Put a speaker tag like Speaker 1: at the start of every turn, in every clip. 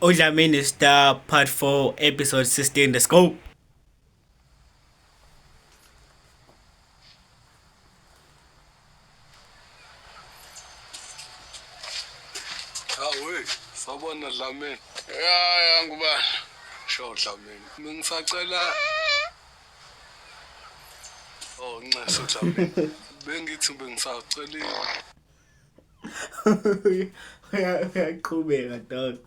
Speaker 1: UDlamini Star Part 4 Episode 16. Let's go.
Speaker 2: Hawe, sawubona Dlamini.
Speaker 3: Ya ya ngubani?
Speaker 2: Sho Dlamini. Bengisacela Oh, nxese Dlamini. Bengithi bengisacela
Speaker 1: Uyaqhubeka dog.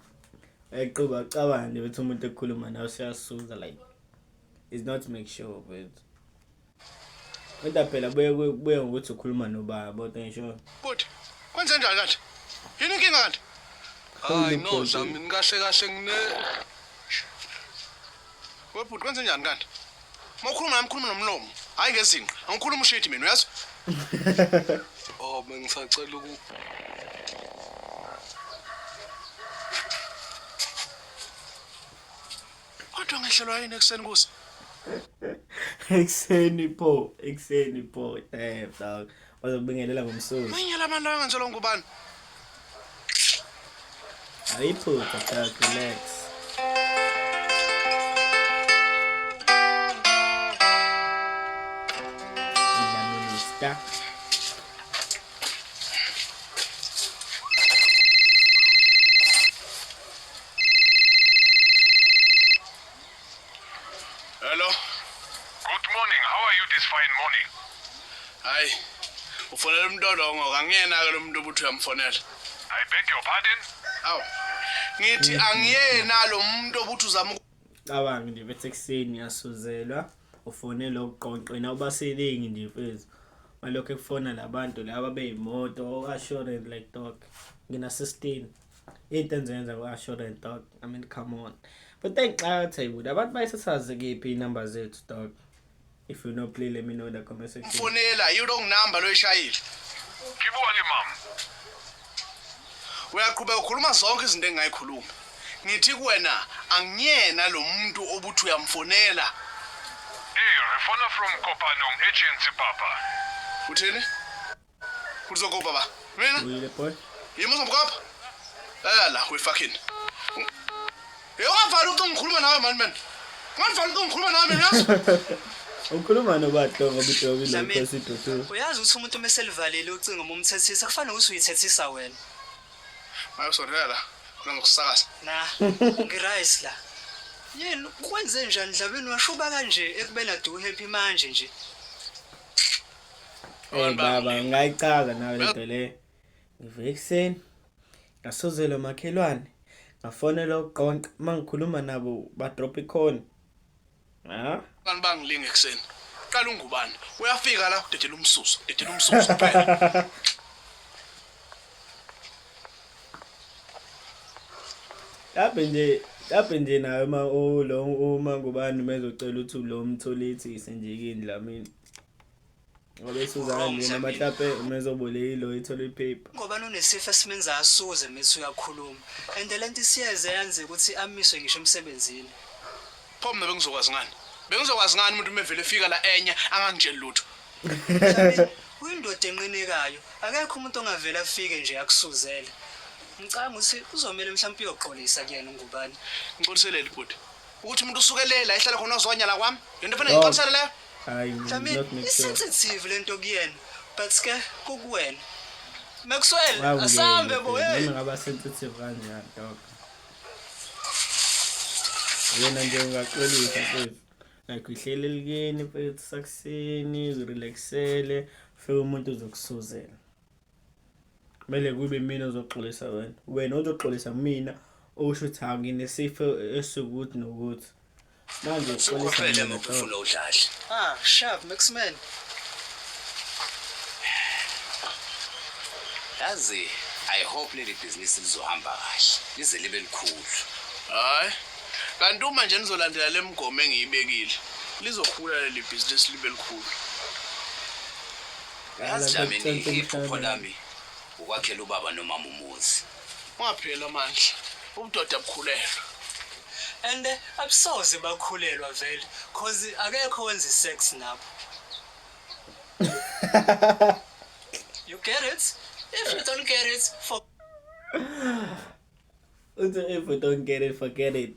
Speaker 1: Uyaqhubeka cabanga nje ukuthi umuntu ekhuluma nawe usuyasuza like is not make sure but kodwa phela buye buye ngokuthi ukhuluma nobaba bodwa ngisho.
Speaker 3: Bhuti, kwenze njani kanti? Yini inkinga kanti?
Speaker 2: Hayi no Dlamini kahle kahle ngine
Speaker 3: We bhuti kwenze njani kanti? Uma ukhuluma nami khuluma nomlomo, hayi ngezinqa. Angikhuluma ushidi mina uyazi?
Speaker 2: Oh bengisacela uku
Speaker 3: Kodwa ngehlelwa yini ekuseni kusa?
Speaker 1: Ekuseni pho, ekuseni pho. Damn dog. Bazokubingelela ngomsuku.
Speaker 3: Manye labantu abangenzelwa ngubani?
Speaker 1: Ayiphutha dog, relax. Dlamini Star.
Speaker 3: Hello.
Speaker 4: Good morning. How are you this fine morning?
Speaker 3: Hayi. Ufonela umuntu olongo angiyena ke lo muntu obuthi uyamfonela.
Speaker 4: I beg your pardon?
Speaker 3: Awu. Ngithi angiyena lo muntu obuthi uzama
Speaker 1: Cabanga nje bethi ekuseni yasuzelwa ufonela okuqonqe wena ubaselingi nje mfethu. Malokhu ekufona labantu laba beyimoto o-assurance like dog. Ngina 16. Into engizoyenza ku-assurance dog. I mean come on. But engixaka ukuthi abantu bayithatha kephi iy'namba zethu dog. If you know please let me know in the comment section.
Speaker 3: ukufonela i-wrong number loyishayile.
Speaker 4: Ke bua le mang?
Speaker 3: Uyaqhubeka ukhuluma zonke izinto engingayikhuluma. Ngithi kuwena angiyena lo muntu obuthi uyamfonela.
Speaker 4: Hey, re fona from Kopanong Agency Papa.
Speaker 3: Uthini? Uzokopa ba? Mina?
Speaker 1: Uyile boy.
Speaker 3: Yimi uzomkopa? La la we fucking. Hey ungavali ucingo ngikhuluma nawe man man. Ungavali ucingo ngikhuluma nawe mina yazi.
Speaker 1: Ukhuluma nobani dog ngoba idobi lo
Speaker 5: Dlamini,
Speaker 1: inkosi idudu.
Speaker 5: uyazi ukuthi umuntu uma eselivalile ucingo uma umthethisa kufana nokuthi uyithethisa wena.
Speaker 3: Maye usondela la. Khona ngokusakaza.
Speaker 5: Na, ngirice la. Yini kwenze njani Dlamini washuba kanje ekubeni adu happy manje nje.
Speaker 1: Hey baba ngingayichaza nawe lento le. Ngivuke ekuseni ngasuzelwa makhelwane ngafonela uqonqa uma ngikhuluma nabo badrop ikhona. Ha?
Speaker 3: Abantu bangilinga ekuseni. Qala ungubani? Uyafika la udedela umsuzo, udedela umsuzo kuphela.
Speaker 1: Lapho nje lapho nje nawe uma lo uma ngubani mezocela ukuthi lo mtholithise nje kini Dlamini. Ngoba esuza
Speaker 5: Wrong,
Speaker 1: kanje noma
Speaker 5: Dlamini.
Speaker 1: mhlampe umezoboleka ilo ithole ipaper.
Speaker 5: Ngoba unesifo esimenza asuze methi uyakhuluma. And lento isiyeze yanze ukuthi amiswe ngisho emsebenzini.
Speaker 3: Pho mina bengizokwazi ngani? Bengizokwazi ngani umuntu mevele efika la enye angangitsheli lutho.
Speaker 5: Dlamini, uyindoda enqinekayo. Akekho umuntu ongavela afike nje akusuzele. Ngicabanga ukuthi kuzomela mhlawumbe uyoxolisa kuyena ungubani.
Speaker 3: Ngixoliselele bhuti. Ukuthi umuntu usukelela ehlala khona ozonyala kwami. Lento fanele
Speaker 1: Dog.
Speaker 3: ngixolisele leyo.
Speaker 1: Hayi
Speaker 5: Dlamini,
Speaker 1: not make sure.
Speaker 5: i-sensitive lento kuyena. But ke kukuwena. Maxwell,
Speaker 1: Wawungena
Speaker 5: asambe bo
Speaker 1: phela,
Speaker 5: hey.
Speaker 1: noma ngaba sensitive kanjani dog. Wena nje ungaxolisa mfethu. Like uhleli elikeni mfethu sakuseni uzirelaxele ufike umuntu uzokusuzela. Kumele kube mina ozoxolisa wena. Wena ozoxolisa mina usho ukuthi hawu nginesifo esikuthi nokuthi. Manje uxolisa
Speaker 6: Ukhohlele
Speaker 1: mina
Speaker 6: uma
Speaker 1: dog.
Speaker 6: ufuna udlale.
Speaker 5: Ah, sharp Maxman.
Speaker 6: Yazi, I hope leli bhizinisi lizohamba kahle. Lize libe likhulu.
Speaker 3: Hayi. Kanti uma nje nizolandela le migomo engiyibekile, lizokhula leli bhizinisi libe likhulu.
Speaker 6: Yazi
Speaker 1: Qala
Speaker 6: Dlamini,
Speaker 1: kuthanda
Speaker 6: iphupho
Speaker 1: umhlaba.
Speaker 6: lami ukwakhela ubaba nomama umuzi.
Speaker 3: Ungapheli amandla. Ubudoda bukhulelwa.
Speaker 5: And abusoze bakhulelwa vele cause akekho wenza sex nabo. You get it? If you don't get it, for
Speaker 1: Uthi if you don't get it, forget it.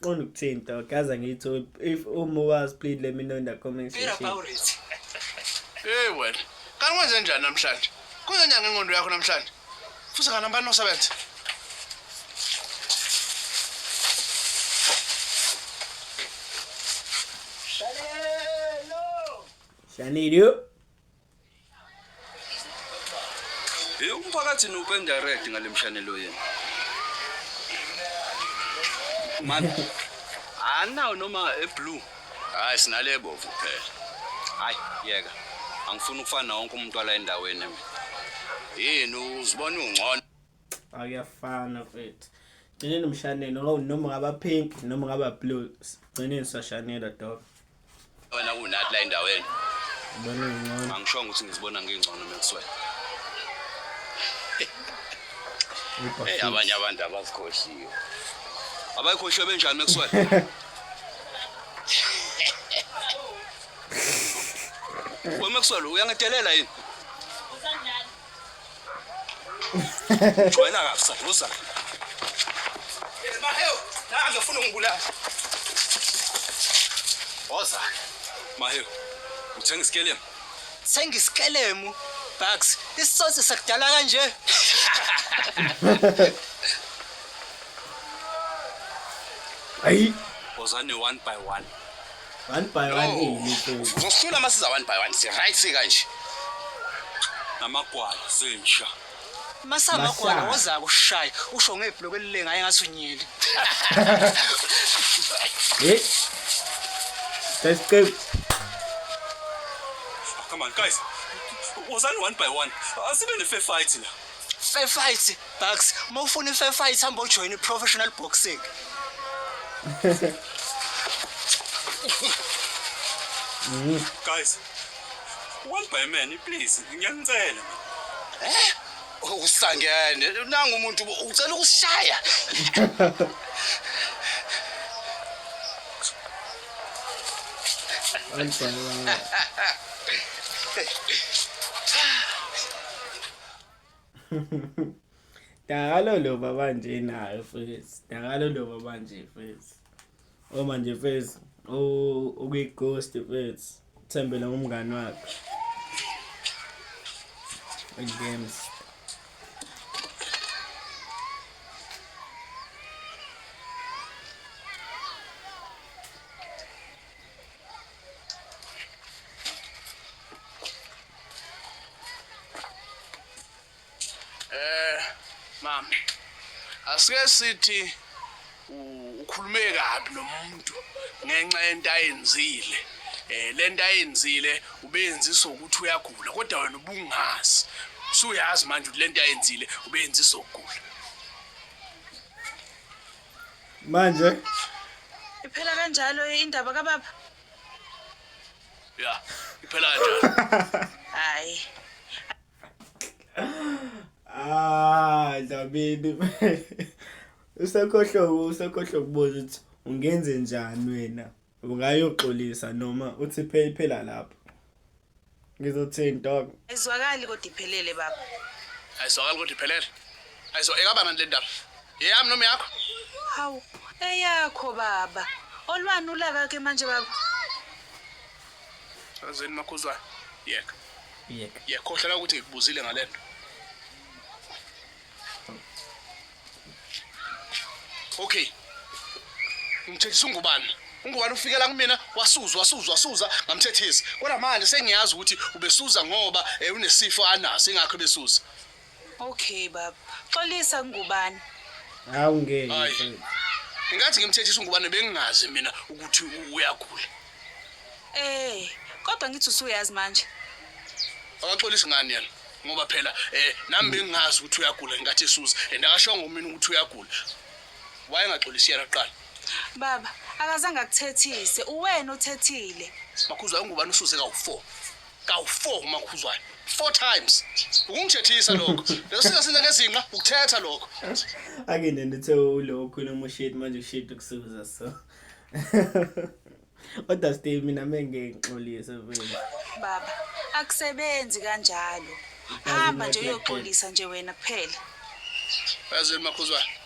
Speaker 1: Qonda ukuthini dog? Yazi ngithi if uma wazi please let me know in the comment
Speaker 5: Feel
Speaker 1: section.
Speaker 5: about it.
Speaker 3: Hey wena, kanti kwenze njani namhlanje? Kwenze njani ngengqondo yakho namhlanje? Futhi kanambani nosebenza?
Speaker 1: Shanilo.
Speaker 6: Hey, umphakathi niwupenda red ngale mshanelo yenu. Man, anawo noma eblue.
Speaker 7: Hayi sinale ebovu kuphela.
Speaker 6: Hayi, yeka. Angifuni ukufana na wonke umuntu wala endaweni mina.
Speaker 7: Yini uzibona ungcono
Speaker 1: Akuyafana mfethu. Gcineni umshanelo ngoba noma ngaba pink noma ngaba blue gcineni sashanela dog.
Speaker 7: wena kunathi la endaweni.
Speaker 1: Ubona ngcono.
Speaker 6: Angishongo ukuthi ngizibona ngingcono Maxwell.
Speaker 7: Hey abanye abantu abazikhohliwe.
Speaker 6: Abayikhohlwe benjani Maxwell? We Maxwell uyangidelela yini? Jwayela kabi saduza.
Speaker 3: Mahewu, nange ufuna ungibulala.
Speaker 7: Woza.
Speaker 6: Mahewu, uthenga isikelemu?
Speaker 5: Thenga isikelemu. Bucks, isitsotsi sakudala kanje.
Speaker 1: Ayi,
Speaker 6: Wozani one by one.
Speaker 1: one by one ini mfethu.
Speaker 7: Uzosihlula masiza one by one. Si right sikanje.
Speaker 6: Namagwala zinja.
Speaker 5: Masamagwala
Speaker 1: Masaka.
Speaker 5: woza kushaya usho ngebhloko elilengayo ngathi unyile.
Speaker 1: Hey. Let's go.
Speaker 6: Come on guys. Wozani one by one. Asibe ne fair fight la.
Speaker 5: Fair fight, Bucks. Uma ufuna i-fair fight hamba ujoin i-professional boxing.
Speaker 6: Guys. One by man, please. Ngiyanicela.
Speaker 7: Eh? Usangene. Nangu umuntu ucela ukusishaya.
Speaker 1: One by one. Dakalo lo baba nje nayo mfethu. Dakalo lo baba nje mfethu. Uma nje mfethu ukuyi-ghost mfethu. Thembele ngumngani wakhe. Games.
Speaker 3: Mama, asike sithi ukhulume kabi nomuntu ngenxa yento ayenzile. Lento ayenzile ubenzisa ukuthi uyagula kodwa wena ubungazi. Usuyazi manje ukuthi lento ayenzile ubenzisa ukugula.
Speaker 1: Manje
Speaker 8: Iphela kanjalo indaba kababa.
Speaker 3: Ya, iphela kanjalo.
Speaker 8: Hayi.
Speaker 1: Ah, Dlamini. Usekhohlwe ukubuza ukuthi ungenze njani wena. Ungayoxolisa noma uthi phela lapho. Ngizothini dog?
Speaker 8: Ayizwakali kodwa iphelele baba.
Speaker 3: Ayizwakali kodwa iphelele. Ayizwa ekaba nani le ndaba? Yeyami noma yakho?
Speaker 8: Hawu, eyakho baba. Olwani ulaka ke manje baba?
Speaker 3: Azeni makhuzwayo. Yeka.
Speaker 1: Yeka.
Speaker 3: Yeka khohlwa ukuthi ngikubuzile ngalento. Okay. Ngithethisa ungubani? Ungubani ufikela kumina wasuza wasuza wasuza ngamthethisa. Kodwa manje sengiyazi ukuthi ubesuza ngoba unesifo anaso ingakho ebesuza.
Speaker 8: Okay baba. Xolisa ngubani?
Speaker 1: Hawu ngeke.
Speaker 3: Hayi.
Speaker 1: Mfethu.
Speaker 3: Ngingathi ngimthethisa ungubani bengingazi mina ukuthi uyagula.
Speaker 8: Kodwa ngithi usuyazi manje.
Speaker 3: Akaxolisi ngani yena? Ngoba phela nami bengingazi ukuthi uyagula ngingathi esuza and akashongo mina ukuthi uyagula. Wayengaxolisi yena kuqala.
Speaker 8: Baba, akazange akuthethise, uwena uthethile.
Speaker 3: Makhuzwayo ungubani usuze kawu4. Kawu4 uMakhuzwayo. 4 times. Ukungithethisa lokho. Leso sika senza ngezinqa ukuthetha lokho.
Speaker 1: Ake nithe ulo ukhuluma ushit manje ushit ukusuza so. Kodwa still mina mengeke ngixolise mfethu.
Speaker 8: Baba, akusebenzi kanjalo.
Speaker 1: Doesn't
Speaker 8: Hamba
Speaker 1: work
Speaker 8: nje
Speaker 1: like that.
Speaker 8: uyoxolisa nje wena kuphela.
Speaker 3: Yazini makhuzwane.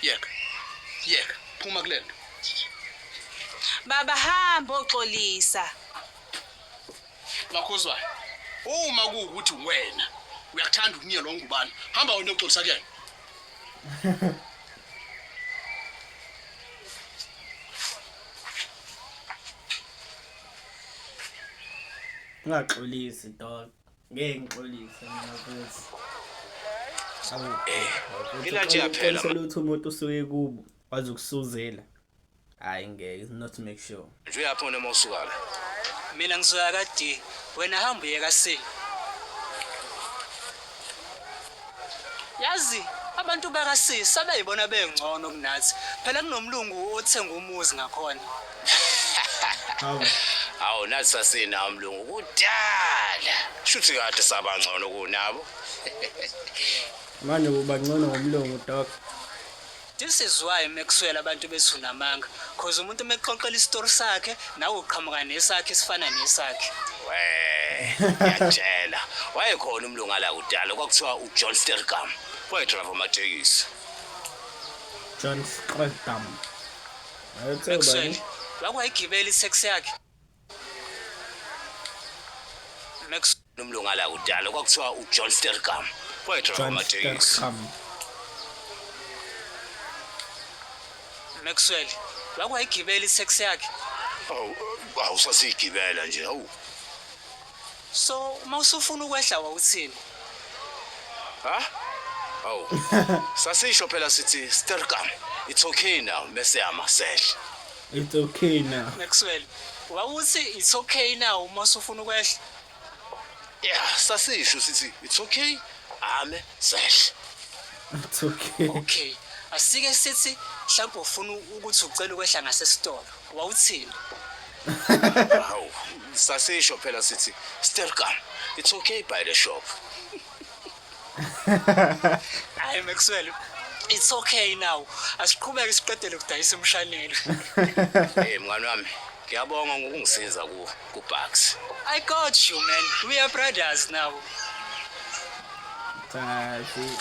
Speaker 3: Yeka. Yeka. Phuma kulento.
Speaker 8: Baba hamba oxolisa.
Speaker 3: Makhuzwane. Uma kuwukuthi wena uyakuthanda ukunyelwa ungubani, hamba wena uyoxolisa kuyena.
Speaker 1: Ngingaxolisi dog. Ngeke ngixolise mina futhi. Awu.
Speaker 7: Ilantshi yaphela
Speaker 1: Uxolisa lutho umuntu usuke kubo wazokusuzela. Hayi ngeke not make sure.
Speaker 7: manje uyaphi wena uma usuka la?
Speaker 5: Mina ngizoya ka-D, wena hamba uye ka-C. Yazi abantu baka-C sebeyibona bengcono kunathi. Phela kunomlungu othenga umuzi ngakhona.
Speaker 1: Hawu.
Speaker 7: Hawu nathi sasinawo umlungu kudala. Shuthi kade sabangcono kunabo.
Speaker 1: Manje kuba ngcono ngomlungu dog.
Speaker 5: This is why Maxwell abantu bethu namanga. Cause umuntu mexoxela isitori sakhe nawe uqhamuka nesakhe esifana nesakhe.
Speaker 7: We, ngiyakutshela. Wayekhona umlungu ala kudala kwakuthiwa uJohn Stergam. Wayedrayiva amatekisi.
Speaker 1: John Stradam. Ayothe
Speaker 5: Maxwell,
Speaker 1: bani?
Speaker 5: wakwayigibela itaxi yakhe. Max
Speaker 7: Umlungu ala kudala kwakuthiwa uJohn Stergam. Wayedrayiva
Speaker 1: John
Speaker 7: amatekisi.
Speaker 1: Stergam.
Speaker 5: Maxwell, wakwayigibela itaxi yakhe.
Speaker 7: Hawu, awu sasigibela nje. Hawu.
Speaker 5: So uma usufuna ukwehla wawuthini?
Speaker 7: Ha? Hawu. Sasisho phela sithi Stergam. It's okay now bese yamasehla.
Speaker 1: It's okay now.
Speaker 5: Maxwell, wawuthi it's okay now uma usufuna ukwehla.
Speaker 7: Yeah, sasisho sithi it's okay. Ame sehle.
Speaker 1: It's okay.
Speaker 5: Okay. Asike sithi mhlawumbe ufuna ukuthi ucela ukwehla ngasesitolo. Wawuthini?
Speaker 7: Hawu, sasisho phela sithi Stergam. It's okay by the shop.
Speaker 5: Hayi Maxwell, it's okay now. Asiqhubeke siqedele ukudayisa umshanelo.
Speaker 7: Hey mngani wami, ngiyabonga ngokungisiza ku kuBucks.
Speaker 5: I got you man. We are brothers now.
Speaker 1: Cha, see.